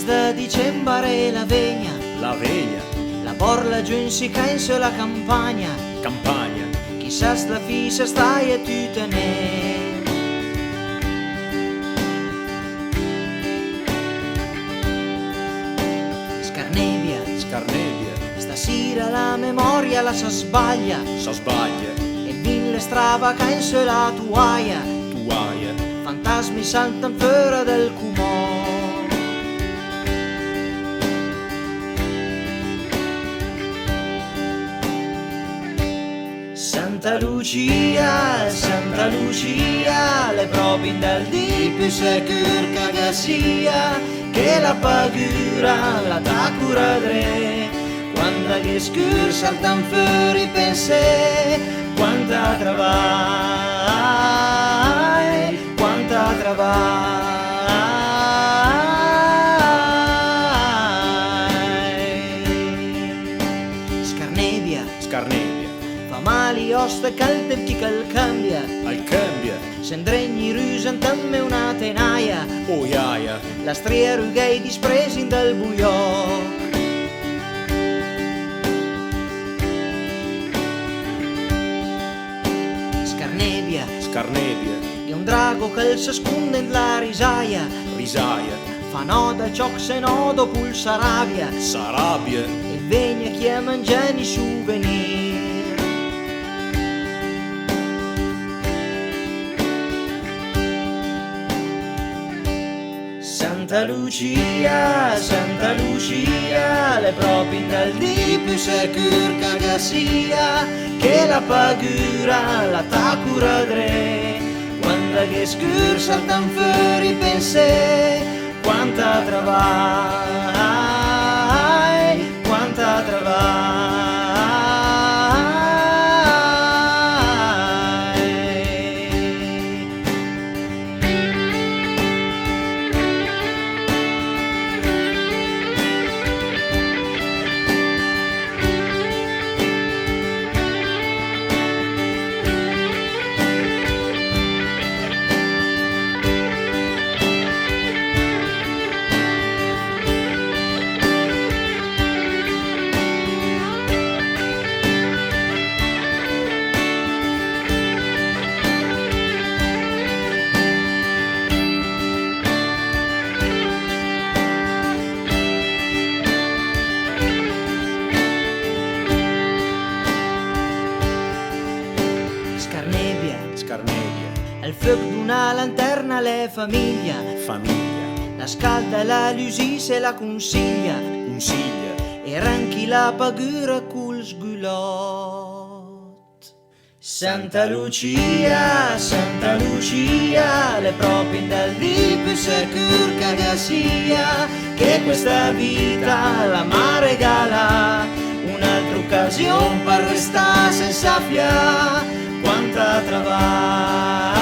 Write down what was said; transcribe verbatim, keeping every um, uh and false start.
Da dicembar la vegna, la vegna, la borla giunsi ca in sö la campagna, campagna, chissà s' la fissa staia tüta nera. Scarnebia, scarnebia, stasira la memoria la sa sbaglia, sa sbaglia, e vin le strava ca in sö la tuaia, tuaia, fantasmi saltan föra del cumò. Santa Lucia, Santa Lucia, l'è propi in dal dì pü secür ca ga sia, che la pagüra la ta cura dré. Quanta che scür saltan föra i pensé, quanta travai, quanta travai. Scarnebia, scarnebia, fa mal i osta, cal temp chi cal cambia, al cambia. Sendregni rüsa intam me una tenaia, oh iaia, la stria rüga i dispresi in dal buiò. Scarnebia, scarnebia, gh'è un drago ch'al s'ascunde in la risaia, risaia, fa noda ciò che se no dopu 'l s'arabia, s'arabia, e vegna chi a mangià i suvenir. Santa Lucia, Santa Lucia, l'è propi in dal dì pü secür ca ga sia, che la pagüra la ta cura dré. Quanta che scür saltan föra i pensé, quanta travai, quanta travai. Scarnebia, scarnebia, al föch d'una lanterna l'è famiglia, famiglia, la scalda, la lüsìs e la cunsiglia, cunsiglia, e ranchi la pagüra cul sgülòt. Santa Lucia, Santa Lucia, l'è propi in dal dì pü secür ca ga sia, che questa vita la m'ha regalà un'altra ocasion par restà sensa fià. Quanta travai,